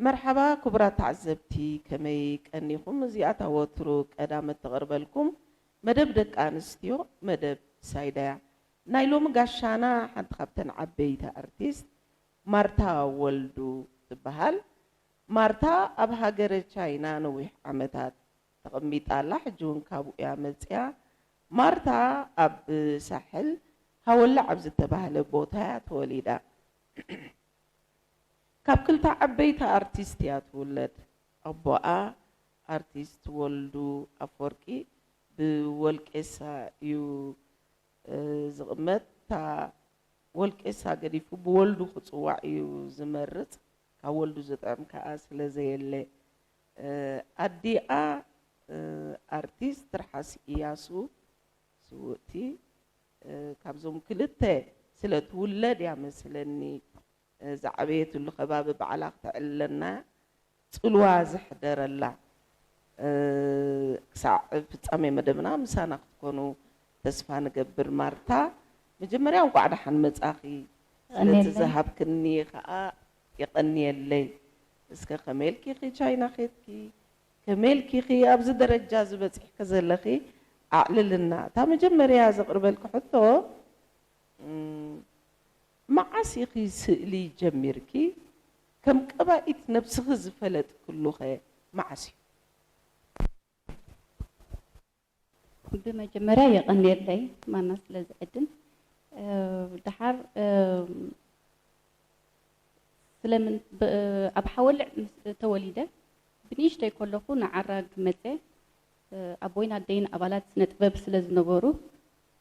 መርሓባ ክቡራት ተዓዘብቲ፣ ከመይ ቀኒኹም? እዚኣ እታ ወትሩ ቀዳም እትቕርበልኩም መደብ ደቂ ኣንስትዮ፣ መደብ ሳይዳ እያ። ናይ ሎሚ ጋሻና ሓንቲ ካብተን ዓበይቲ ኣርቲስት ማርታ ወልዱ ትበሃል። ማርታ ኣብ ሃገረ ቻይና ነዊሕ ዓመታት ተቐሚጣ ኣላ። ሕጂ እውን ካብኡ እያ መጺኣ። ማርታ ኣብ ሳሕል ሃወላ ኣብ ዝተባህለ ቦታ እያ ተወሊዳ። ካብ ክልተ ዓበይቲ ኣርቲስት እያ ትውለድ። ኣቦኣ ኣርቲስት ወልዱ ኣፈወርቂ ብወልቄሳ እዩ፣ እ፣ ዝቕመጥ። እታ ወልቄሳ ገዲፉ ብወልዱ ክጽዋዕ እዩ ዝመርጽ። ካብ ወልዱ ዝጥዕም ከኣ ስለ ዘየለ። እ፣ ኣዲኣ፣ እ፣ ኣርቲስት ትርሓስ ኢያሱ ስውእቲ፣ እ፣ ካብዞም ክልተ ስለ ትውለድ እያ መስለኒ፣ እ፣ ዝዓበየትሉ ከባቢ ባዕላ ክተዕልለና ጽልዋ ዘሕደረላ። እ፣ ክሳዕ ፍጻሜ መደብና ምሳና ክትኮኑ ተስፋ ንገብር። ማርታ፣ መጀመርያ እንቋዕ ደሓን መጻኺ። ስለቲ የቐንየለይ። ዝሃብክኒ ኸኣ የቐንየለይ። እስከ ከመይ ኢልኪ ኢኺ ቻይና ኬድኪ? ከመይ ኢልኪ ኢኺ ኣብዚ ደረጃ እዚ በጺሕኪ ዘለኺ? ኣዕልልና። እታ መጀመርያ ዘቕርበልኪ ሕቶ፣ እም፣ መዓስ ኢኺ ስእሊ ጀሚርኪ? ከም ቀባኢት ነብስኺ ዝፈለጥክሉኸ መዓስ እዩ? ብመጀመርያ የቐንየለይ ማና ስለዚ ዕድል። እ፣ ደሓር፣ እ፣ ስለምን ብ-፣ ኣብ ሓወልዕ ምስ ተወሊደ ብንእሽተይ ከለኹ ንዓራግ መጸ። እ፣ ኣቦይን ኣደይን ኣባላት ስነ ጥበብ ስለ ዝነበሩ፣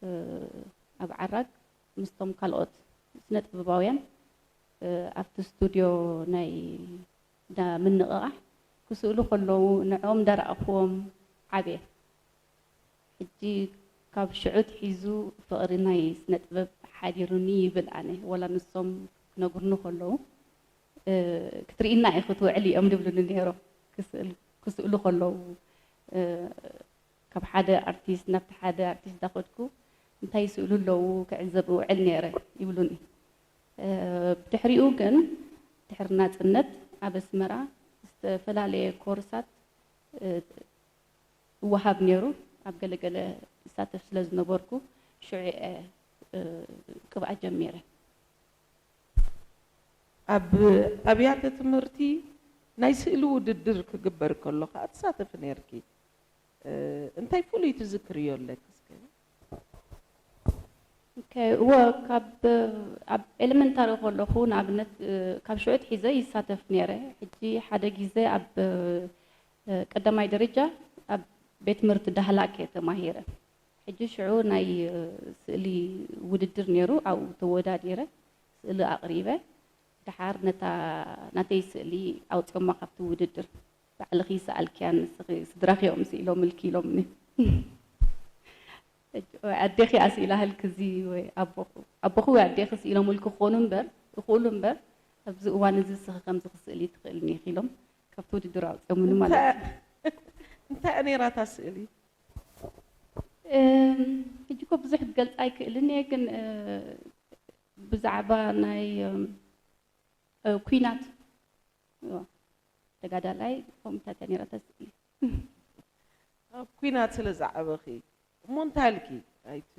እ፣ ኣብ ዓራግ ምስቶም ካልኦት ስነ ጥበባውያን፣ እ፣ ኣብቲ ስቱድዮ ናይ እንዳ ምንቕቓሕ ክስእሉ ከለዉ ንዕኦም እንዳረኣኽዎም ዓብየ። ሕጂ ካብ ሽዑ ኣትሒዙ ፍቕሪ ናይ ስነ ጥበብ ሓዲሩኒ ይብል ኣነ። ወላ ንሶም ክነግሩኒ ከለዉ፣ እ፣ ክትርእይና ኢኺ ትውዕሊ እዮም ዝብሉኒ ነይሮም። ክስእል-፣ ክስእሉ ከለዉ፣ እ፣ ካብ ሓደ ኣርቲስት ናብቲ ሓደ ኣርቲስት እንዳኸድኩ እንታይ ይስእሉ ኣለዉ ክዕዘብ እውዕል ነይረ ይብሉኒ። እ፣ ብድሕሪኡ ግን ድሕሪ ናጽነት ኣብ ኣስመራ ዝተፈላለየ ኮርሳት፣ እ፣ ይወሃብ ነይሩ። ኣብ ገለገለ ይሳተፍ ስለ ዝነበርኩ ሽዑ እየ፣ እ፣ ቅብኣ ጀሚረ። ኣብ ኣብያተ ትምህርቲ ናይ ስእሊ ውድድር ክግበር ከሎ ከኣ ትሳተፊ ነይርኪ። እ፣ እንታይ ፍሉይ ትዝክርዮ ኣለኪ እስከ? ኦኬ፣ እወ፣ ካብ፣ ኣብ ኤሌመንታሪ ከለኹ ንኣብነት፣ እ፣ ካብ ሽዑ ኣትሒዘ ይሳተፍ ነይረ። ሕጂ ሓደ ግዜ ኣብ፣ እ፣ ቀዳማይ ደረጃ ኣብ ቤት ትምህርቲ ዳህላክ እየ ተማሂረ። ሕጂ ሽዑ ናይ፣ እ፣ ስእሊ ውድድር ነይሩ፣ ኣብኡ ተወዳዲረ፣ ስእሊ ኣቕሪበ። ደሓር ነታ ናተይ ስእሊ ኣውጺኦማ ካብቲ ውድድር። ባዕልኺ ይሰኣልክያ ንስኺ፣ ስድራኺ እዮም ስኢሎምልኪ ኢሎምኒ። ሕጂ ወይ ኣዴኺ እያ ስኢላህልኪ እዚ ወይ ኣቦኹ፣ ኣቦኹ ወይ ኣዴኺ ስኢሎምልኪ ክኾኑ እምበር፣ ይኽእሉ እምበር፣ ኣብዚ እዋን እዚ ንስኺ ከምዚ ክስእሊ ትኽእልኒ ኢኺ ኢሎም ካብቲ ውድድር ኣውጺኦምኒ ማለት እዩ። እንታይ እያ ነይራ እታ ስእሊ? እም፣ ሕጂ እኮ ብዙሕ ክገልጻ ኣይክእልን እየ፣ ግን፣ እ፣ ብዛዕባ ናይ፣ እም፣ እ፣ ኲናት፣ እዋ፣ ተጋዳላይ ከምኡታት እያ ነይራ እታ ስእሊ። ኣብ ኲናት ስለ ዝዓበኺ እሞ እንታይ ኢልኪ? ኣይቲ፣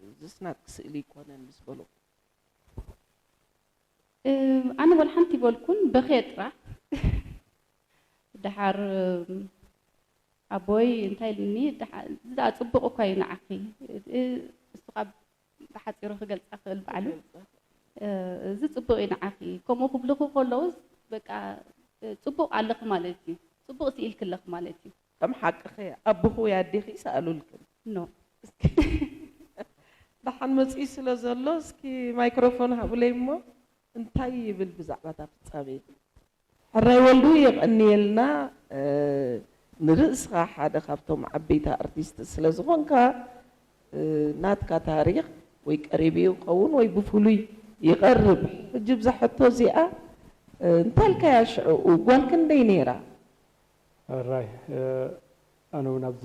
እዚስ ናትኪ ስእሊ ኣይኮነን ምስ በልኹ። እ፣ ኣነ ወላ ሓንቲ ይበልኩን፣ በኽየ ጥራሕ። ደሓር፣ እም፣ ኣቦይ እንታይ ኢሉኒ፣ ደሓ-፣ እዚ ደኣ ጽቡቕ እኳ እዩ ንዓኺ። እ፣ እሱ ካብ ብሓጺሩ ክገልጻ ክእል ባዕሉ። እ፣ እዚ ጽቡቕ እዩ ንዓኺ። ከምኡ ክብልኺ ከለዉ፣ በቃ፣ እ፣ ጽቡቕ ኣለኺ ማለት እዩ። ጽቡቕ ስኢልኪ ኣለኺ ማለት እዩ። ከም ሓቅኺ ኣቦኺ ወይ ኣዴኺ ይሰኣሉልክን። ኖ። ደሓን መጺኡ ስለ ዘሎ፣ እስኪ ማይክሮፎን ሃቡለይ እሞ እንታይ ይብል ብዛዕባ እታ ፍጻሜ? ሕራይ ወልዱ የቐንየልና። እ፣ ንርእስኻ ሓደ ካብቶም ዓበይቲ ኣርቲስት ስለ ዝኾንካ፣ እ፣ ናትካ ታሪኽ ወይ ቀሪቡ ይኸውን ወይ ብፍሉይ ይቐርብ። ሕጂ ብዛ ሕቶ እዚኣ፣ እ፣ እንታይ ኢልካያ ሽዑ? ጓል ክንደይ ነይራ? ሕራይ፣ እ፣ ኣነ እውን ኣብዚ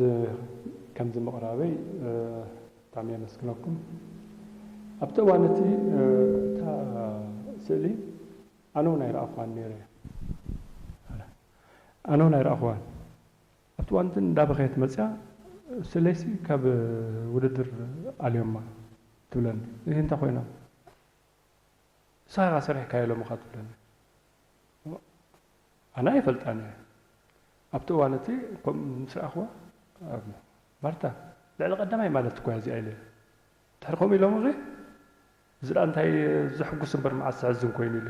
ከምዚ ምቕራበይ፣ እ፣ ብጣዕሚ የመስግነኩም። ኣብቲ እዋን እቲ፣ እ፣ እታ ስእሊ ኣነ እውን ኣይረኣኽዋን ነይረ። ኣነ እውን ኣይረኣኽዋን። ኣብቲ እዋን ግን እንዳበኸየት መፅያ፣ ስለይሲ ካብ ውድድር ኣልዮማ ትብለኒ። ይህ እንታይ ኮይና? ንስኻ ኢኻ ሰሪሕካዮ ኢሎምኻ ትብለኒ። ኣነ ኣይፈልጣን እየ። ኣብቲ እዋን እቲ ከም ምስ ረኣኽዋ፣ ማርታ፣ ልዕሊ ቀዳማይ ማለት እኮ እያ እዚኣ ኢለ። ድሕሪ ከምኡ ኢሎምኺ፣ እዚ ደኣ እንታይ ዘሕጉስ እምበር መዓስ ዘሕዝን ኮይኑ ኢለ።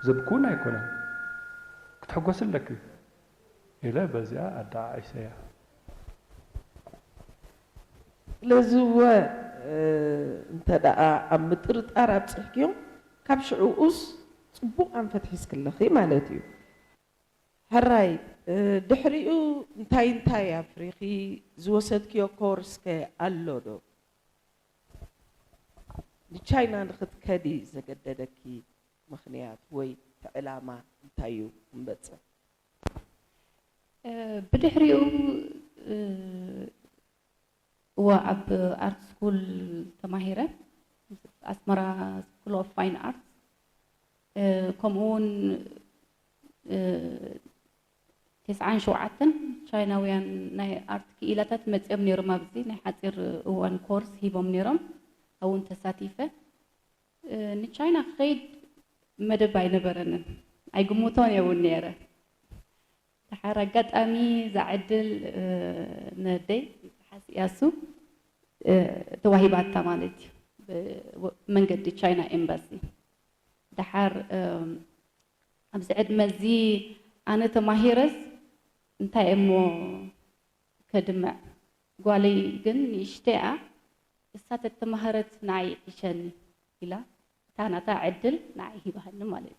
ዘብክውን ኣይኮነን። ክትሕጎሲ ኣለኪ ኢለ በዚኣ ኣደዓዒሰያ። ስለዚ እወ፣ እ፣ እንተ ደኣ ኣብ ምጥርጣር ኣብጺሕክዮም፣ ካብ ሽዑኡስ ጽቡቕ ኣንፈት ሒዝኪ ኣለኺ ማለት እዩ። ሕራይ፣ እ፣ ድሕሪኡ እንታይ እንታይ ኣፍሪኺ? ዝወሰድክዮ ኮርስ ከ ኣሎ ዶ? ንቻይና ንኽትከዲ ዘገደደኪ ምኽንያት ወይ እቲ ዕላማ እንታይ እዩ ክንበጽሕ? እ፣ ብድሕሪኡ፣ እ፣ እወ ኣብ ኣርት ስኩል ተማሂረ፣ ኣስመራ ስኩል ኦፍ ፋይን ኣርትስ። እ፣ ከምኡ እውን፣ እ፣ ተስዓን ሸውዓተን ቻይናውያን ናይ ኣርት ክኢላታት መጺኦም ነይሮም ኣብዚ ናይ ሓጺር እዋን ኮርስ ሂቦም ነይሮም። ኣብኡ እውን ተሳቲፈ። እ፣ ንቻይና ክኸይድ መደብ ኣይነበረንን፣ ኣይግምቶን እየ እውን ነይረ። ደሓር ኣጋጣሚ እዛ ዕድል፣ እ፣ ነደይ ይብሓስ እያሱ፣ እ፣ ተዋሂባታ ማለት እዩ፣ ብመንገዲ ቻይና ኤምባሲ። ደሓር፣ እ፣ ኣብዚ ዕድመ እዚ ኣነ ተማሂረስ እንታይ እሞ ከድምዕ፣ ጓለይ ግን ንእሽተይ እያ፣ እሳ ተተማህረት ንዓይ ይሕሸኒ ኢላ እታ ናታ ዕድል ንዓይ ሂባሃኒ ማለት እዩ።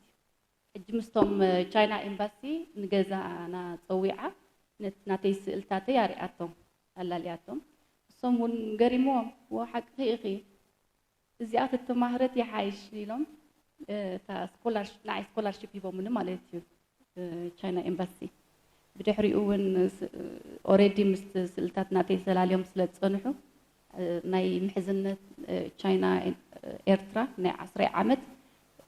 ሕጂ ምስቶም ቻይና ኤምባሲ ንገዛና ጸዊዓ ነት-፣ ናተይ ስእልታተይ ኣሪኣቶም፣ ኣላልያቶም። እሶም እውን ገሪምዎም፣ "ዎ ሓቅኺ ኢኺ፣ እዚኣ ተተማህረት ይሓይሽ" ኢሎም፣ እ፣ እታ ስኮላርሽ-፣ ንዓይ ስኮላርሽፕ ሂቦምኒ ማለት እዩ፣ እ፣ ቻይና ኤምባሲ። ብድሕሪኡ እውን ስ-፣ ኦሬዲ ምስ ስእልታት ናተይ ሰላልዮም ስለ ዝጸንሑ፣ እ፣ ናይ ምሕዝነት፣ እ፣ ቻይና፣ እ፣ ኤርትራ ናይ ዓስራይ ዓመት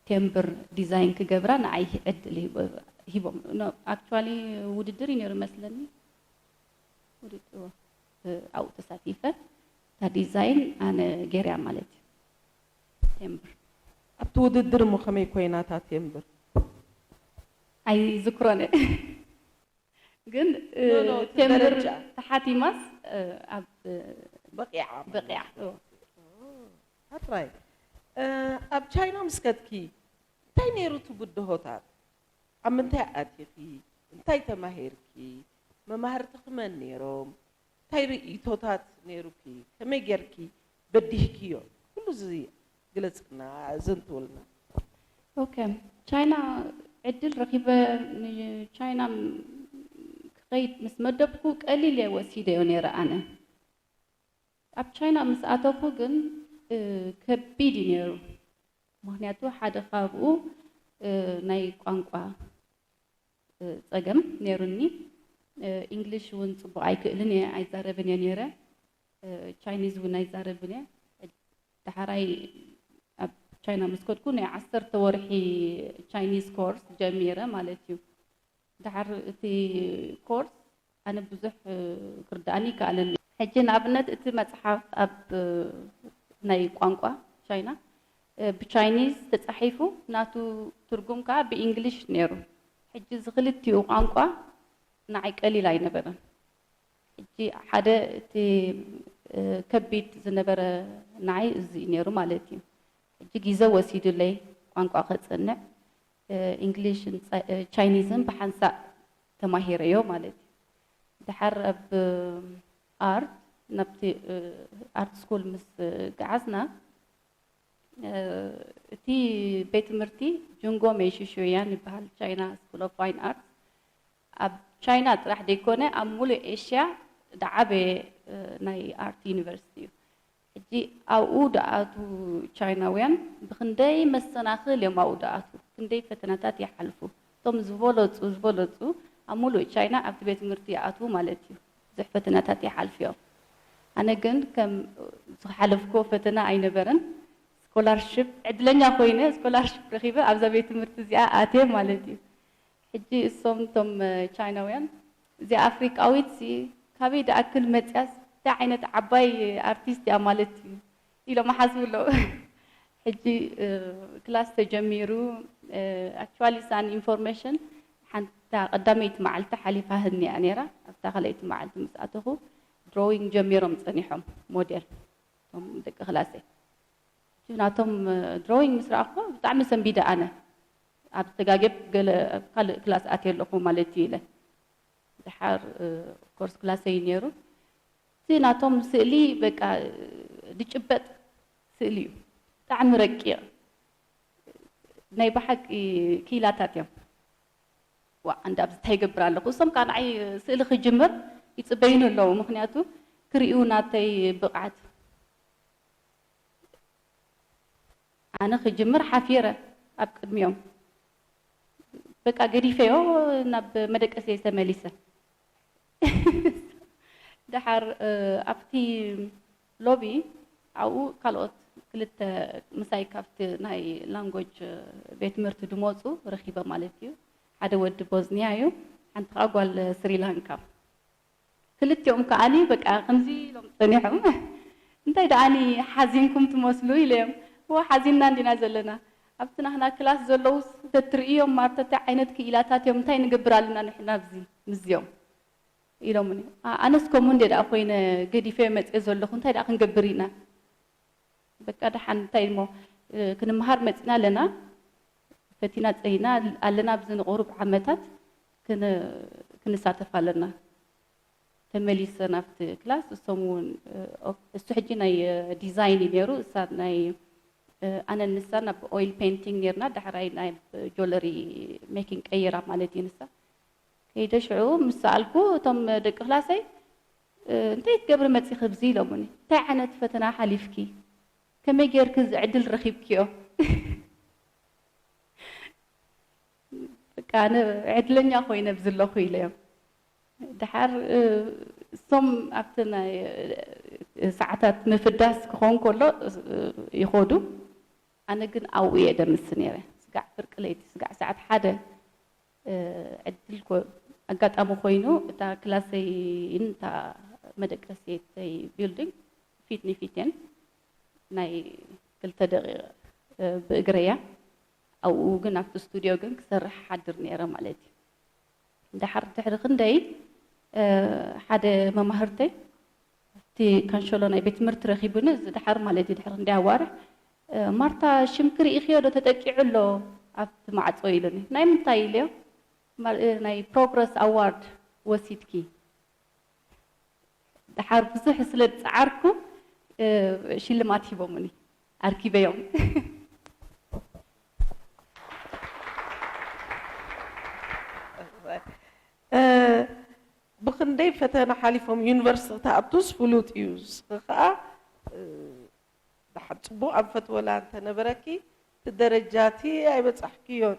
ቴምብር ዲዛይን ክገብራ ንዓይ ዕድል ሂቦ-፣ ሂቦም። ኖ፣ ኣክቹዋሊ ውድድር እዩ ነይሩ መስለኒ። ውድድር፣ እ፣ ኣብኡ ተሳቲፈ። እታ ዲዛይን ኣነ ገይረያ ማለት እዩ። ቴምብር። ኣብቲ ውድድር እሞ ከመይ ኮይና እታ ቴምብር? ኣይዝክሮን እየ። ግን፣ እ፣ ኖ፣ ኖ፣ እቲ ቴምብር ደረጃ። ተሓቲማስ፣ እ፣ ኣብ በቂዓ ማለት በቂዓ። እዩ። ኦ። ኣትራይ፣ እ፣ ኣብ ቻይና ምስ ከድኪ እንታይ ነይሩ እቲ ብድሆታት? ኣብ ምንታይ ኣቲኺ? እንታይ ተማሂርኪ? መማህርትኺ መን ነይሮም? እንታይ ርእይቶታት ነይሩኪ? ከመይ ጌርኪ በዲህክዮ? ኩሉ እዚ ግለጽልና፣ ኣዘንትውልና። ኦኬ፣ ቻይና ዕድል ረኺበ ንቻይና ክኸይድ ምስ መደብኩ ቀሊል እየ ወሲደዮ ነይረ ኣነ። ኣብ ቻይና ምስ ኣተኹ ግን፣ እ፣ ከቢድ እዩ ነይሩ። ምኽንያቱ ሓደ ካብኡ፣ እ፣ ናይ ቋንቋ፣ እ፣ ጸገም ነይሩኒ። እ፣ ኢንግሊሽ እውን ጽቡቕ ኣይክእልን እየ፣ ኣይዛረብን እየ ነይረ። እ፣ ቻይኒዝ እውን ኣይዛረብን እየ። ዳሕራይ ኣብ ቻይና ምስ ከድኩ ናይ ዓሰርተ ወርሒ ቻይኒዝ ኮርስ ጀሚረ ማለት እዩ። ደሓር እቲ ኮርስ ኣነ ብዙሕ፣ እ፣ ክርድኣኒ ይከኣለኒ። ሕጂ ንኣብነት እቲ መጽሓፍ ኣብ፣ እ፣ ናይ ቋንቋ ቻይና፣ እ፣ ብቻይኒዝ ተጻሒፉ ናቱ ትርጉም ከኣ ብኢንግሊሽ ነይሩ። ሕጂ እዚ ክልቲኡ ቋንቋ ንዓይ ቀሊል ኣይነበረን። ሕጂ ሓደ እቲ፣ እ፣ ከቢድ ዝነበረ ንዓይ እዚ እዩ ነይሩ ማለት እዩ። ሕጂ ግዜ ወሲዱለይ ቋንቋ ከጽንዕ፣ እ፣ ኢንግሊሽን ጸ-፣ እ፣ ቻይኒዝን ብሓንሳእ ተማሂረዮ ማለት እዩ። ደሓር ኣብ ኣርት ናብቲ፣ እ፣ ኣርት ስኩል ምስ ገዓዝና፣ እ፣ እቲ ቤት ትምህርቲ ጁንጎ ሜይሺሹያን ይበሃል፣ ቻይና ስኩል ኦፍ ፋይን ኣርትስ። ኣብ ቻይና ጥራሕ ዘይኮነ ኣብ ሙሉእ ኤሽያ ዝዓበየ፣ እ፣ ናይ ኣርት ዩኒቨርሲቲ እዩ። ሕጂ ኣብኡ ዝኣትዉ ቻይናውያን ብኽንደይ መሰናኽል እዮም ኣብኡ ዝኣትዉ፣ ክንደይ ፈተናታት ይሓልፉ። እቶም ዝበለጹ ዝበለጹ ኣብ ሙሉእ ቻይና ኣብቲ ቤት ትምህርቲ ይኣትዉ ማለት እዩ። ብዙሕ ፈተናታት ይሓልፉ እዮም። ኣነ ግን ከም ዝሓለፍክዎ ፈተና ኣይነበረን። ስኮላርሽፕ፣ ዕድለኛ ኮይነ ስኮላርሽፕ ረኺበ ኣብዛ ቤት ትምህርቲ እዚኣ ኣትየ ማለት እዩ። ሕጂ እሶም እቶም፣ እ፣ ቻይናውያን እዚኣ ኣፍሪቃዊት ሲ ካበይ ደኣክል መፅያስ እንታይ ዓይነት ዓባይ ኣርቲስት እያ ማለት እዩ ኢሎም ሓስቡ ኣለዉ። ሕጂ ክላስ ተጀሚሩ። ኣክቹዋሊ ሳን ኢንፎርሜሽን ሓንታ ቀዳመይቲ መዓልቲ ሓሊፋ ህኒ እያ ነይራ። ኣብታ ካልኣይቲ መዓልቲ ምስ ኣተኹ ድሮዊንግ ጀሚሮም ጸኒሖም ሞዴል እቶም ደቂ ክላሰይ። እቲ ናቶም ድሮዊንግ ምስ ረኣኹ ብጣዕሚ ሰንቢደ ኣነ። ኣብ ዝተጋገብ ገለ ኣብ ካልእ ክላስ ኣትየ ኣለኹ ማለት እዩ ኢለ። ድሓር ኮርስ ክላሰይ ነይሩ። እቲ ናቶም ስእሊ በቃ ድጭበጥ ስእሊ እዩ። ብጣዕሚ ረቂቕ ናይ ብሓቂ ክኢላታት እዮም። ዋ እንዳ ኣብዚ እንታይ ይገብር ኣለኹ? እሶም ከዓ ንዓይ ስእሊ ክጅምር ይፅበዩኒ ኣለዉ። ምክንያቱ ክርእዩ ናተይ ብቕዓት ኣነ ክጅምር ሓፊረ ኣብ ቅድሚኦም። በቃ ገዲፈዮ ናብ መደቀሲ ተመሊሰ። ደሓር ኣብቲ ሎቢ ኣብኡ ካልኦት ክልተ ምሳይ ካብቲ ናይ ላንጎጅ ቤት ትምህርቲ ድመፁ ረኺበ ማለት እዩ። ሓደ ወዲ ቦዝኒያ እዩ፣ ሓንቲ ከዓ ጓል ስሪላንካ። ክልቲኦም ከዓኒ በቃ ከምዚ ኢሎም ጸኒሖም። እንታይ ደኣኒ ሓዚንኩም ትመስሉ ኢለዮም። እወ ሓዚንና እንዲና ዘለና። ኣብቲ ናህና ክላስ ዘለዉ ተትርእዮም ማርተ እንታይ ዓይነት ክኢላታት እዮም፣ እንታይ ንገብር ኣለና ንሕና ኣብዚ ምስዚኦም ኢሎምኒ። ኣነስ ከምኡ እንደ ደኣ ኮይነ ገዲፈ መጽእ ዘለኹ እንታይ ደኣ ክንገብር ኢና? በቃ ደሓን እንታይ እሞ ክንመሃር መጺና ኣለና። ፈቲና ጸኒና ኣለና ኣብዚ ንቑሩብ ዓመታት ክንሳተፍ ኣለና። ተመሊሰ ናብቲ ክላስ እሶም እውን እሱ ሕጂ ናይ ዲዛይን እዩ ነይሩ እሳ ናይ ኣነን ንሳ ናብ ኦይል ፔንቲንግ ነርና ዳሕራይ ናይ ጆለሪ ሜኪንግ ቀይራ ማለት እዩ ንሳ ከይደ ሽዑ ምስ ሰኣልኩ እቶም ደቂ ክላሰይ እንታይ ትገብሪ መፂኺ ብዚ ኢሎምኒ እንታይ ዓይነት ፈተና ሓሊፍኪ ከመይ ጌርኪ እዚ ዕድል ረኺብክዮ በቃ ኣነ ዕድለኛ ኮይነ ኣብዚ ኣለኹ ኢለዮም። ድሓር እሶም ኣብቲ ናይ ሰዓታት ምፍዳስ ክኾን ከሎ ይኸዱ። ኣነ ግን ኣብኡ እየ ደምሲ ነይረ። ስጋዕ ፍርቂ ለይቲ ስጋዕ ሰዓት ሓደ ዕድል ኣጋጣሚ ኮይኑ እታ ክላሰይን እታ መደቀሲተይ ቢልዲንግ ፊት ንፊት እየን። ናይ ክልተ ደቂቕ ብእግረያ ኣብኡ ግን ኣብቲ ስቱድዮ ግን ክሰርሕ ሓድር ነይረ ማለት እዩ። ድሓር ድሕሪ ክንደይ ሓደ መማህርተይ ኣብቲ ካንሸሎ ናይ ቤት ትምህርቲ ረኺቡኒ እዚ ድሓር ማለት እዩ ድሕሪ ክንደይ ኣዋርሕ ማርታ ሽምኪ ርኢኽዮ ዶ ተጠቂዑ ኣሎ ኣብቲ ማዕፆ ኢሉኒ ናይ ምንታይ ኢለዮ ናይ ፕሮግረስ ኣዋርድ ወሲድኪ ድሓር ብዙሕ ስለ ዝፀዓርኩ ሽልማት ሂቦምኒ ኣርኪበዮም። ብክንደይ ፈተና ሓሊፎም ዩኒቨርሲቲ ክትኣቱስ ፍሉጥ እዩ። ንስኺ ከዓ ደሓን ፅቡቕ ኣንፈት ወላ እንተነበረኪ እቲ ደረጃቲ ኣይበፃሕክዮን።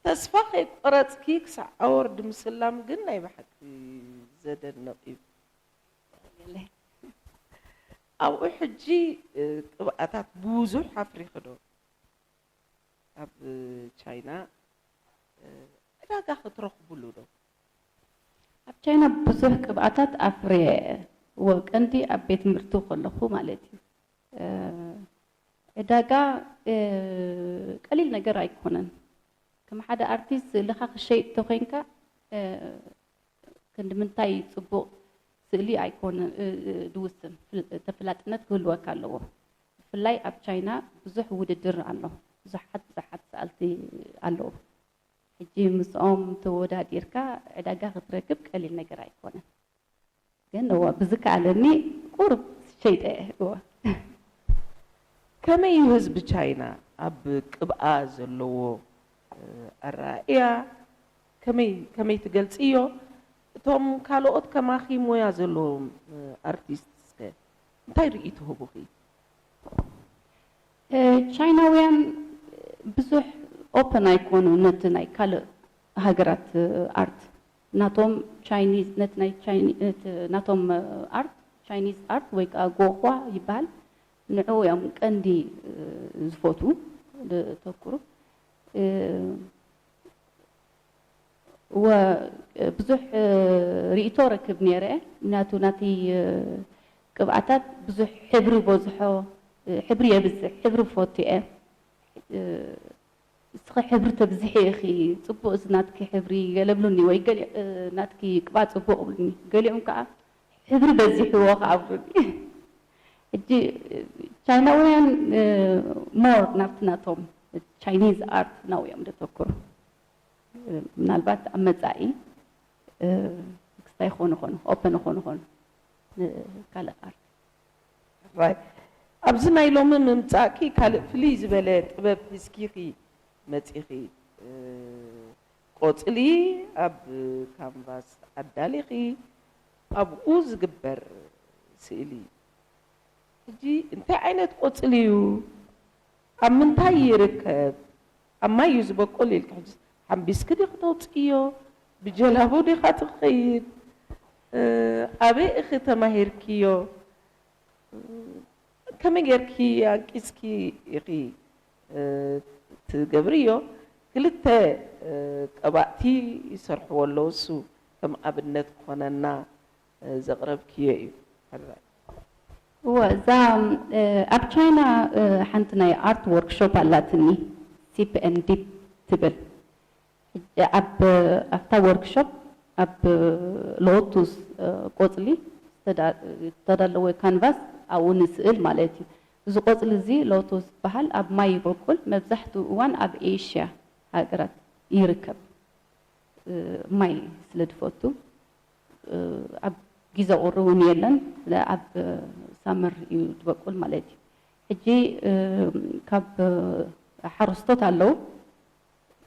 ተስፋ ከይቆረፅኪ ክሳዕ ኣወርድ ምስላም ግን ናይ ብሓቂ ዘደንቕ እዩ። ኣብኡ ሕጂ ቅብኣታት ብዙሕ ኣፍሪኺ ዶ? ኣብ ቻይና ዕዳጋ ክትረኽብሉ ዶ? ኣብ ቻይና ብዙሕ ቅብኣታት ኣፍርየ እየ። እወ ቀንዲ ኣብ ቤት ትምህርቲ ከለኹ ማለት እዩ። ዕዳጋ ቀሊል ነገር ኣይኮነን። ከም ሓደ ኣርቲስት ስእልኻ ክሸይጥ ተኾይንካ ክንዲ ምንታይ ጽቡቕ ስእሊ ኣይኮነን ድውስን፣ ተፈላጥነት ክህልወካ ኣለዎ። ብፍላይ ኣብ ቻይና ብዙሕ ውድድር ኣሎ። ብዙሓት ብዙሓት ሰኣልቲ ኣለዉ። ሕጂ ምስኦም ተወዳዲርካ ዕዳጋ ክትረክብ ቀሊል ነገር ኣይኮነን። ግን እወ ብዝከኣለኒ ቁሩብ ሸይጠ እየ። እወ። ከመይ እዩ ህዝቢ ቻይና ኣብ ቅብኣ ዘለዎ ኣረኣእያ ከመይ ከመይ ትገልጽዮ? እቶም ካልኦት ከማኺ ሞያ ዘለዎም ኣርቲስትስ ከ እንታይ ርእይቶ ህቡኺ? ቻይናውያን ብዙሕ ኦፐን ኣይኮኑ ነቲ ናይ ካልእ ሃገራት ኣርት ናቶም ቻይኒዝ ነቲ ናይ ቻይኒ ነቲ ናቶም ኣርት ቻይኒዝ ኣርት ወይ ከዓ ጎኳ ይበሃል ንዕኡ እዮም ቀንዲ ዝፈትዉ ዘተኩሩ እወ ብዙሕ እ፣ ርእይቶ ረክብ ነይረ። ምክንያቱ ናተይ እ፣ ቅብኣታት ብዙሕ ሕብሪ በዝሖ እ፣ ሕብሪ የብዝሕ፣ ሕብሪ ፈቱ እየ። እ፣ እስኺ ሕብሪ ተብዝሒ ኢኺ፣ ጽቡቕ እዚ ናትኪ ሕብሪ ገለ ብሉኒ ወይ ገሊኦም እ፣ ናትኪ ቅብኣት ጽቡቕ ብሉኒ። ገሊኦም ከኣ ሕብሪ በዚሕዎ ከኣ ብሉኒ። ሕጂ እ፣ ቻይናውያን እ፣ ሞር ናብቲ ናቶም ቻይኒዝ ኣርት ናው እዮም ዘተኩሩ። ምናልባት ኣብ መጻኢ ክስታይ ኾኑ ኾኑ ኦፐን ኾኑ ኾኑ ንካልእ ኣርት ራይ ኣብዚ ናይ ሎሚ ምምጻእኪ ካልእ ፍልይ ዝበለ ጥበብ ሒዝኪኺ መጺኺ። እ፣ ቆጽሊ ኣብ ካንቫስ ኣዳሊኺ ኣብኡ ዝግበር ስእሊ። ሕጂ እንታይ ዓይነት ቆጽሊ እዩ? ኣብ ምንታይ ይርከብ? ኣብ ማይ እዩ ዝበቁል ኢልኪ ሕጂ ሓምቢስኪ ዲኺ ተውፅእዮ? ብጀላቡ ዲኻ ትኸይድ? እ፣ ኣበይ ኢኺ ተማሂርክዮ? ከመይ ጌርኪ ኣንቂጽኪ ኢኺ እ፣ ትገብርዮ? ክልተ እ፣ ቀባእቲ ይሰርሕዎ ኣለዉ። እሱ ከም ኣብነት ክኾነና እ፣ ዘቕረብክዮ እዩ። ሕራይ። እወ እዛ እ፣ ኣብ ቻይና እ፣ ሓንቲ ናይ ኣርት ወርክሾፕ ኣላትኒ ሲፕ ኤን ዲፕ ትብል። ሕጂ ኣብ ኣብታ ወርክሾፕ ኣብ ሎቱስ እ፣ ቆጽሊ ዝተዳ- ዝተዳለወ ካንቫስ ኣብኡ ንስእል ማለት እዩ። እዚ ቆጽሊ እዚ ሎቱስ ዝበሃል ኣብ ማይ ይበቁል። መብዛሕትኡ እዋን ኣብ ኤሽያ ሃገራት ይርከብ። እ፣ ማይ ስለ ዝፈቱ እ፣ ኣብ ግዜ ቁሪ እውን የለን። ስለ ኣብ ሳመር እዩ ዝበቁል ማለት እዩ። ሕጂ እ፣ ካብ ሓረስቶት ኣለዉ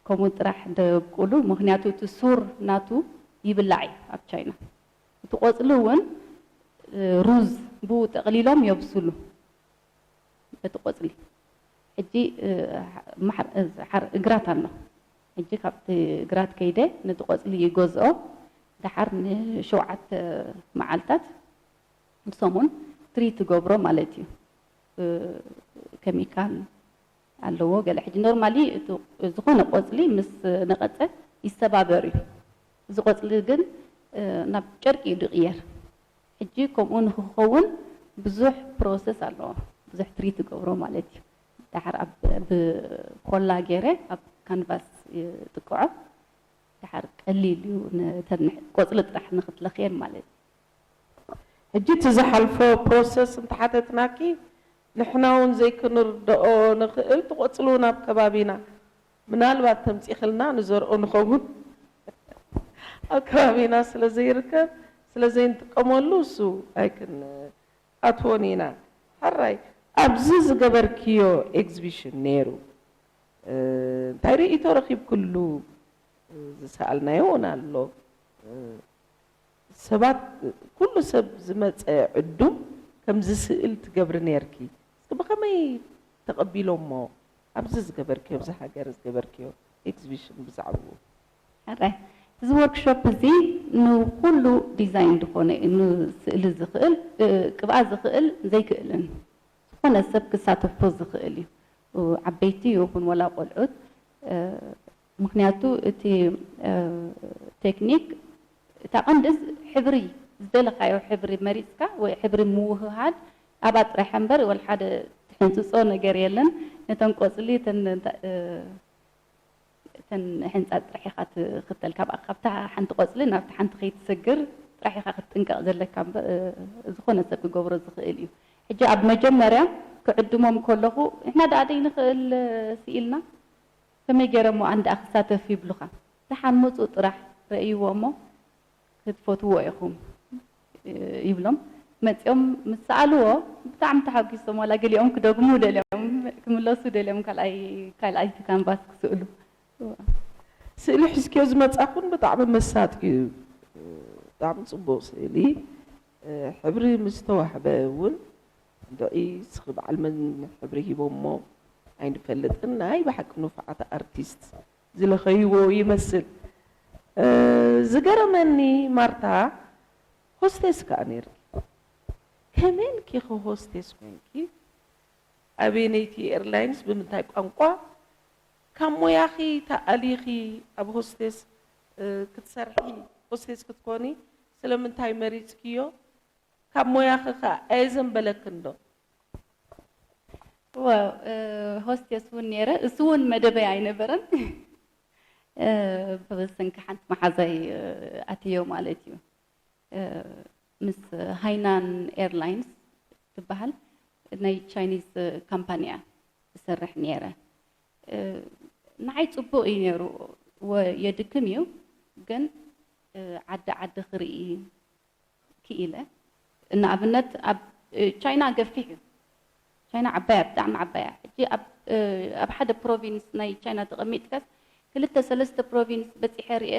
ከምኡ ጥራሕ ደብቁሉ። ምክንያቱ እቲ ሱር ናቱ ይብላዕ እዩ ኣብ ቻይና። እቲ ቆፅሊ እውን እ፣ ሩዝ ብኡ ጠቕሊሎም የብስሉ በቲ ቆፅሊ። ሕጂ እ፣ ማሕር- እ፣ ሓር- ግራት ኣሎ። ሕጂ ካብቲ ግራት ከይደ ነቲ ቆፅሊ ይገዝኦ። ደሓር ንሸውዓተ መዓልታት ብሰሙን ትሪት ትገብሮ ማለት እዩ። እ፣ ኬሚካል ኣለዎ ገለ። ሕጂ ኖርማሊ እቲ ዝኾነ ቆፅሊ ምስ ነቐፀ ይሰባበር እዩ። እዚ ቆፅሊ ግን እ፣ ናብ ጨርቂ እዩ ዝቕየር። ሕጂ ከምኡ ንክኸውን ብዙሕ ፕሮሰስ ኣለዎ። ብዙሕ ትሪት ትገብሮ ማለት እዩ። ደሓር ኣብ ብኮላ ገይረ ኣብ ካንቫስ ይጥቅዖ። ደሓር ቀሊል እዩ ነተን ቆፅሊ ጥራሕ ንክትለኽየን ማለት እዩ። ሕጂ እቲ ዝሓልፎ ፕሮሰስ እንተሓተትናኪ ንሕና እውን ዘይክንርድኦ ንኽእል። ትቆፅሉ ናብ ከባቢና ምናልባት ተምፂኽልና ንዘርኦ ንኸውን ኣብ ከባቢና ስለ ዘይርከብ ስለ ዘይንጥቀመሉ እሱ ኣይክንኣትዎን ኢና። ሕራይ ኣብዚ ዝገበርክዮ ኤግዚቢሽን ነይሩ እ፣ እንታይ ርእይቶ ረኺብክሉ? ዝሰኣልናዮ እውን ኣሎ። ሰባት ኩሉ ሰብ ዝመፀ ዕዱም ከም ዝስእል ትገብሪ ነይርኪ። እስኪ ብኸመይ ተቐቢሎሞ? ኣብዚ ዝገበርክዮ፣ ኣብዚ ሃገር ዝገበርክዮ ኤግዚቢሽን ብዛዕባኡ። ሕራይ እዚ ወርክሾፕ እዚ ንኩሉ ዲዛይን ዝኾነ እዩ። ንስእሊ ዝኽእል እ፣ ቅብኣ ዝኽእል ዘይክእልን ዝኾነ ሰብ ክሳተፎ ዝኽእል እዩ። ዓበይቲ ይኹን ወላ ቆልዑት እ፣ ምክንያቱ እቲ እ፣ ቴክኒክ እታ ቀንዲ ሕብሪ ዝደለካዮ ሕብሪ መሪፅካ ወይ ሕብሪ ምውህሃድ ኣብኣ ጥራሕ እምበር ወላ ሓደ ትሕንፅፆ ነገር የለን። ነተን ቆፅሊ እተን እተ- እ፣ እተን ሕንፃ ጥራሕ ኢኻ ትኽተል ካብ ካብታ ሓንቲ ቆፅሊ ናብቲ ሓንቲ ከይትሰግር ጥራሕ ኢኻ ክትጥንቀቕ ዘለካ እምበር እ፣ ዝኾነ ሰብ ክገብሮ ዝኽእል እዩ። ሕጂ ኣብ መጀመርያ ክዕድሞም ከለኹ ንሕና ደኣ ደይንኽእል ስኢልና ከመይ ገይረ እሞ ኣንድኣ ክሳተፍ ይብሉኻ። ደሓን ምፁ ጥራሕ ረእይዎ እሞ ክትፈትዎ ኢኹም ይብሎም። መፂኦም ምስ ሰኣልዎ ብጣዕሚ ተሓጒሶም ዋላ ገሊኦም ክደግሙ ደልዮም ክምለሱ ደልዮም ካልኣይ ካልኣይቲ ካንቫስ ክስእሉ። ስእሊ ሒዝክዮ ዝመጻኹን ብጣዕሚ መሳጢ እዩ። ብጣዕሚ ጽቡቕ ስእሊ። ሕብሪ ምስ ተዋህበ እውን እንድዒ እስኺ በዓል መን ሕብሪ ሂቦሞ ኣይንፈልጥን። ናይ ብሓቂ ንፉዓት ኣርቲስት ዝለኸይዎ ይመስል። ዝገረመኒ ማርታ ሆስቴስ ከኣ ነይርኪ። ከመይ ኢልኪ ኸ ሆስቴስ ኮንኪ? ኣበየነይቲ ኤርላይንስ ብምንታይ ቋንቋ ካብ ሞያኺ ተኣሊኺ ኣብ ሆስቴስ ክትሰርሒ ሆስቴስ ክትኮኒ ስለምንታይ መሪፅክዮ? ካብ ሞያኺ ከ ኣየዘንበለክን ዶ? ዋው፣ ሆስቴስ እውን ነይረ። እሱ እውን መደበይ ኣይነበረን። ብሰንኪ ሓንቲ መሓዛይ ኣትዮ ማለት እዩ። ምስ ሃይናን ኤርላይንስ ትበሃል ናይ ቻይኒዝ ካምፓኒ እያ ዝሰርሕ ነይረ። ንዓይ ፅቡቕ እዩ ነይሩ። ወ- የድክም እዩ ግን ዓዲ ዓዲ ክርኢ ክኢለ። ንኣብነት ኣብ ቻይና ገፊሕ እዩ። ቻይና ዓባያ፣ ብጣዕሚ ዓባያ። ሕጂ ኣብ ኣብ ሓደ ፕሮቪንስ ናይ ቻይና ተቐሚጥካስ ክልተ ሰለስተ ፕሮቪንስ በፂሐ ርኤ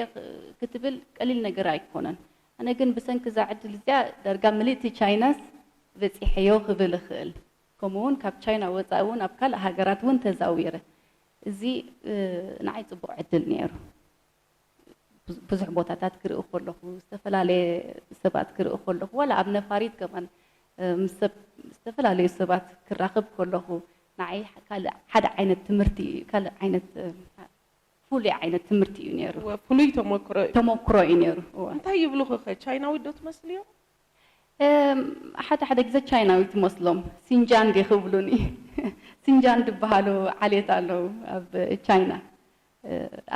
ክትብል ቀሊል ነገር ኣይኮነን። ኣነ ግን ብሰንኪ እዛ ዕድል እዚኣ ዳርጋ ምልእቲ ቻይናስ በፂሐዮ ክብል እኽእል። ከምኡ እውን ካብ ቻይና ወፃኢ እውን ኣብ ካልእ ሃገራት እውን ተዛዊረ። እዚ ንዓይ ፅቡቕ ዕድል ነይሩ። ብዙሕ ቦታታት ክርኢ ከለኹ፣ ዝተፈላለየ ሰባት ክርኢ ከለኹ፣ ዋላ ኣብ ነፋሪት ከማን ምስ ሰብ ዝተፈላለዩ ሰባት ክራኸብ ከለኹ ንዓይ ካልእ ሓደ ዓይነት ትምህርቲ እዩ፣ ካልእ ዓይነት ፍሉይ ዓይነት ትምህርቲ እዩ ነይሩ። ፍሉይ ተመክሮ እዩ። ተመክሮ እዩ ነይሩ። እወ። እንታይ ይብሉኺ ኸ? ቻይናዊት ዶ ትመስልዮም? ሓደ ሓደ ግዜ ቻይናዊት ትመስሎም። ሲንጃን ዲ ክብሉኒ። ሲንጃን ዝበሃሉ ዓሌት ኣለዉ ኣብ ቻይና።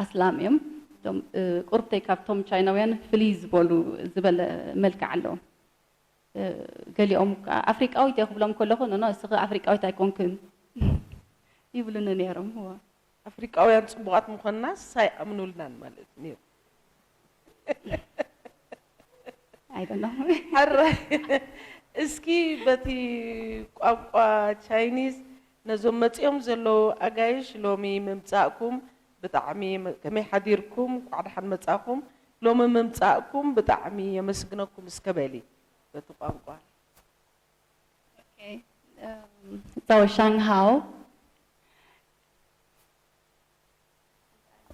ኣስላም እዮም። እቶም ቁርብተይ ካብቶም ቻይናውያን ፍልይ ዝበሉ ዝበለ መልክዕ ኣለዎም። ገሊኦም ከዓ ኣፍሪቃዊት እየ ክብሎም ከለኹ ኖኖ እስኺ ኣፍሪቃዊት ኣይኮንክን ይብሉኒ ነይሮም። እወ። ኣፍሪቃውያን ፅቡቓት ምኾንናስ ኣይኣምኑልናን ማለት ነይሩ። I don't know። ሕራይ እስኪ በቲ ቋንቋ ቻይኒዝ ነዞም መፂኦም ዘለዉ ኣጋይሽ ሎሚ ምምፃእኩም ብጣዕሚ ከመይ ሓዲርኩም እንኳዕ ደሓን መፃእኩም ሎሚ ምምፃእኩም ብጣዕሚ የመስግነኩም እስከ በሊ በቲ ቋንቋ Okay. 早上好。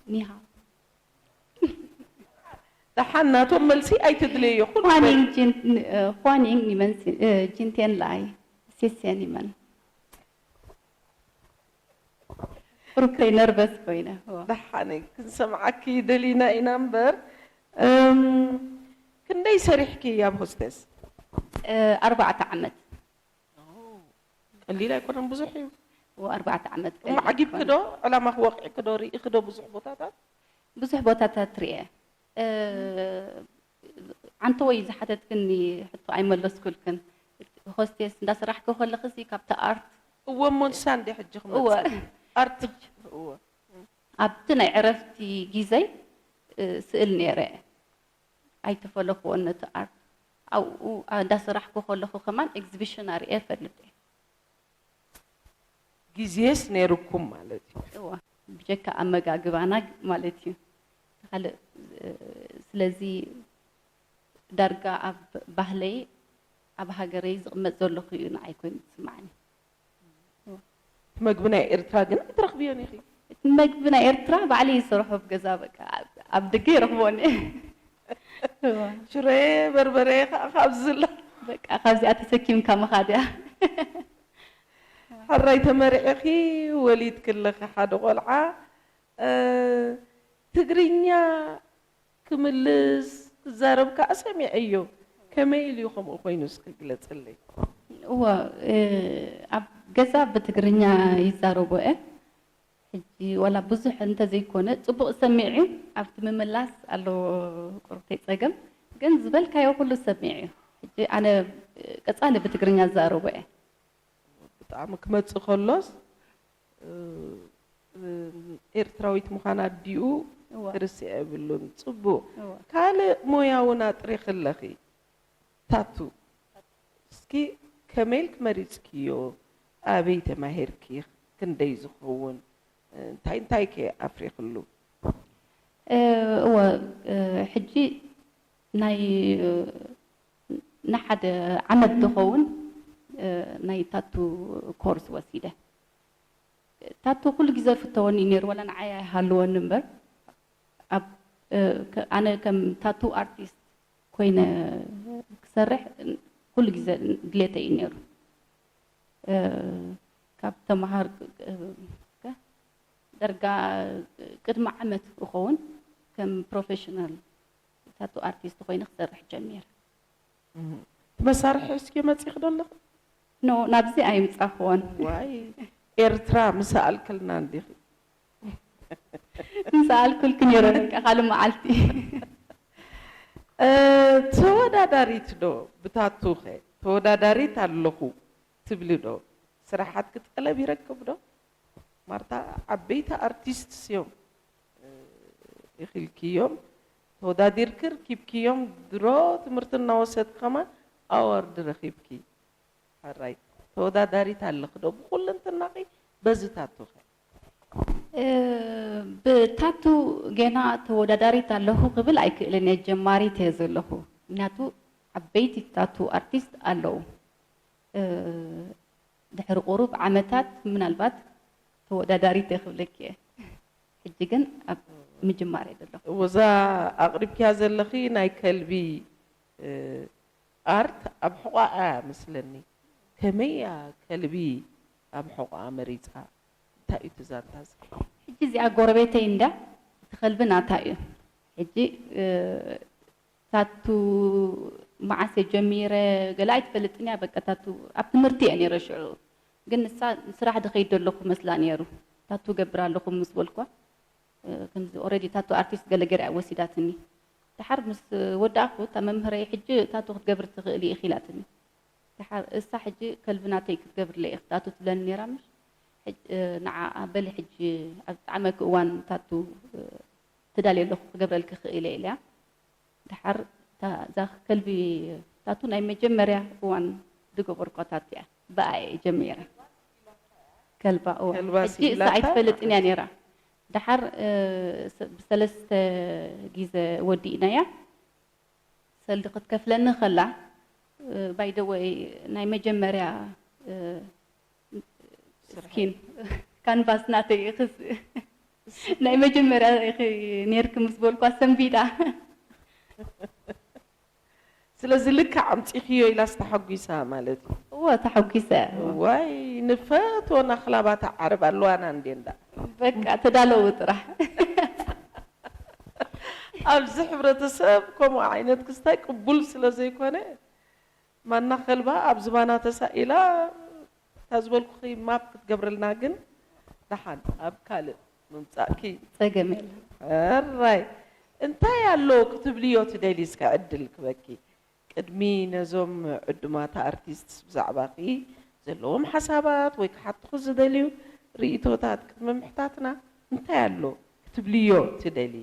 你好。 ደሓን ናቶም መልሲ ኣይትድልዮ ኩሉ 欢迎今呃欢迎你们呃今天来，谢谢你们。ቁሩብተይ ነርቨስ ኮይነ። ደሓን ክንሰምዓኪ ደሊና ኢና እምበር ክንደይ ሰሪሕኪ ኣብ ሆስቴስ? ኣርባዕተ ዓመት። ቀሊል ኣይኮነን፣ ብዙሕ እዩ። ኣርባዕተ ዓመት እሞ ዓጊብኪ ዶ? ዕላማኺ ወቂዕኪ ዶ? ርኢኺ ዶ ብዙሕ ቦታታት? ብዙሕ ቦታታት ርኤ። ዓንተወይ ዝሓተትክኒ ሕቶ ኣይመለስኩልክን። ሆስቴስ እንዳሰራሕኪ ከለኽሲ ካብቲ ኣርት እወ እሞ ንሳ እንደ ሕጂ ክመፅእ ኣርት እወ ኣብቲ ናይ ዕረፍቲ ጊዘይ ስእል ነይረ ኣይተፈለኽዎን ነቲ ኣርት ኣብኡ እንዳሰራሕኩ ከለኹ ከማን ኤግዚቢሽን ኣርእየ ፈልጥ እየ ግዜስ ነይርኩም ማለት እዩ እዋ ብጀካ ኣመጋግባና ማለት እዩ ካልእ ስለዚ ዳርጋ ኣብ ባህለይ ኣብ ሃገረይ ዝቕመጥ ዘለኹ እዩ ንዓይ ኮይኑ ዝስማዕኒ መግቢ ናይ ኤርትራ ግን ኣይትረኽብዮን ኢኺ። መግቢ ናይ ኤርትራ ባዕለይ ይሰርሖ ኣብ ገዛ በቃ ኣብ ደገ ይረኽቦን እየ። ሽረ በርበረ ከዓ ካብዚ ዝላ በቃ ካብዚኣ ተሰኪምካ ምኻድ እያ። ሕራይ ተመርዒኺ ወሊድኪ ኣለኺ ሓደ ቆልዓ ትግርኛ ክምልስ ክዛረብ ከዓ ሰሚዐዮ። ከመይ ኢሉ እዩ ከምኡ ኮይኑ እስኪ ግለፅለይ። እወ ኣብ ገዛ ብትግርኛ ይዛረቦ እየ። ሕጂ ዋላ ብዙሕ እንተዘይኮነ ፅቡቕ ሰሚዑ ኣብቲ ምምላስ ኣለዎ ቁርብተይ ፀገም ግን ዝበልካዮ ኩሉ ሰሚዑ እዩ። ሕጂ ኣነ ቀፃሊ ብትግርኛ ዝዛረቦ እየ። ብጣዕሚ ክመፅእ ከሎስ ኤርትራዊት ምዃና ኣዲኡ እወ። ክርስዕ የብሉን። ፅቡቕ። እወ። ካልእ ሞያ እውን ኣጥሪኺ ኣለኺ። ታቱ። እስኪ ከመይ ኢልኪ መሪፅክዮ? ኣበይ ተማሂርኪ? ክንደይ ዝኸውን? እንታይ እንታይ ከ ኣፍሪኽሉ? እወ ሕጂ ናይ ንሓደ ዓመት ዝኸውን ናይ ታቱ ኮርስ ወሲደ። ታቱ ኩሉ ግዜ ፍተወኒ ነይሩ፣ ዋላ ንዓይ ኣይሃልወኒ እምበር ኣብ ኣነ ከም ታቱ ኣርቲስት ኮይነ ክሰርሕ ኩሉ ግዜ ድሌተይ እዩ ነይሩ። ካብ ተምሃር ደርጋ ቅድሚ ዓመት እኸውን ከም ፕሮፌሽናል ታቱ ኣርቲስት ኮይነ ክሰርሕ ጀሚረ። መሳርሒ እስኪ መፂኽ ዶ ኣለኹ? ኖ ናብዚ ኣይምፃኽዎን። ዋይ ኤርትራ ምሰኣልክልና እንዲኺ። ምሰኣልኩልክ ነይረ በቃ ካልእ መዓልቲ። ተወዳዳሪት ዶ ብታቱኸ ተወዳዳሪት ኣለኹ ትብሊ ዶ? ስራሓት ክጠለብ ይረክብ ዶ? ማርታ ዓበይቲ ኣርቲስት እዮም ኢኺልክዮም ተወዳዲርኪ ርኪብክዮም ድሮ ትምህርቲ እናወሰድኪ ከማን ኣዋርድ ረኺብኪ። ሕራይ ተወዳዳሪት ኣለኺ ዶ ብኹልንትናኺ በዚ ታቱኸ? ብታቱ ጌና ተወዳዳሪት ኣለኹ ክብል ኣይክእልን እየ፣ ጀማሪት እየ ዘለኹ። ምክንያቱ ዓበይቲ ታቱ ኣርቲስት ኣለዉ። ድሕሪ ቁሩብ ዓመታት ምናልባት ተወዳዳሪት እየ ክብለኪ እየ። ሕጂ ግን ኣብ ምጅማር እየ ዘለኹ። እዛ ኣቕሪብክያ ዘለኺ ናይ ከልቢ ኣርት ኣብ ሕቋኣ መስለኒ። ከመይ እያ ከልቢ ኣብ ሕቋኣ መሪፃ? እንታይ እዩ እቲ ዛንታ እዚ? ሕጂ እዚኣ ጎረቤተይ እንዳ እቲ ከልቢ ናታ እዩ። ሕጂ ታቱ መዓስ እየ ጀሚረ ገለ ኣይትፈልጥን እያ። በቃ ታቱ ኣብ ትምህርቲ እየ ነይረ ሽዑ። ግን ንሳ ንስራሕ ድኸይድ ኣለኹ መስላ ነይሩ። ታቱ ገብር ኣለኹ ምስ በልኳ ከምዚ ኦረዲ ታቱ ኣርቲስት ገለ ገይራ እያ ወሲዳትኒ። ደሓር ምስ ወዳእኩ እታ መምህረይ ሕጂ ታቱ ክትገብሪ ትኽእሊ ኢኺ ኢላትኒ። ደሓር እሳ ሕጂ ከልቢ ናተይ ክትገብርለይ ኢኺ ታቱ ትብለኒ ነይራ ምሽ ንዓ በሊ ሕጂ ኣብ ዝጠዓመኪ እዋን ታቱ ትዳልየ ኣለኹ ክገብረልኪ ክእል እየ ኢለያ። ደሓር እዛ ከልቢ ታቱ ናይ መጀመርያ እዋን ዝገበርኳ ታቱ እያ። ብኣ እየ ጀሚረ። ከልባ እዋ ከልባ ሕጂ እሳ ሲላታ? ኣይትፈልጥን እያ ነይራ። ደሓር ብሰለስተ ግዜ ወዲእናያ። ሰልዲ ክትከፍለኒ ከላ ባይደወይ ናይ መጀመርያ ስኪን ካንቫስ ናተይ ኢኺ ናይ መጀመርያ ኢኺ ነይርኪ ምስ በልኳ ሰንቢዳ። ስለዚ ልክዕ ኣምፂኽዮ ኢላስ ተሓጒሳ ማለት እዩ። እወ ተሓጒሰ። ዋይ ንፈትወን ኣኽላባት ዓረብ ኣለዋና እንዴ እንዳ። በቃ ተዳለዉ ጥራሕ። ኣብዚ ሕብረተሰብ ከምኡ ዓይነት ክስታይ ቅቡል ስለ ዘይኮነ ማና ከልባ ኣብ ዝባና ተሳኢላ እታ ዝበልኩኺ ማፕ ክትገብረልና ግን ደሓን ኣብ ካልእ ምምፃእኪ ጸገም የለን። ሕራይ እንታይ ኣሎ ክትብልዮ ትደሊ እስከ ዕድል ክበኪ ቅድሚ ነዞም ዕዱማት ኣርቲስትስ ብዛዕባኺ ዘለዎም ሓሳባት ወይ ክሓትኹ ዝደልዩ ርእይቶታት ቅድሚ ምሕታትና እንታይ ኣሎ ክትብልዮ ትደሊ?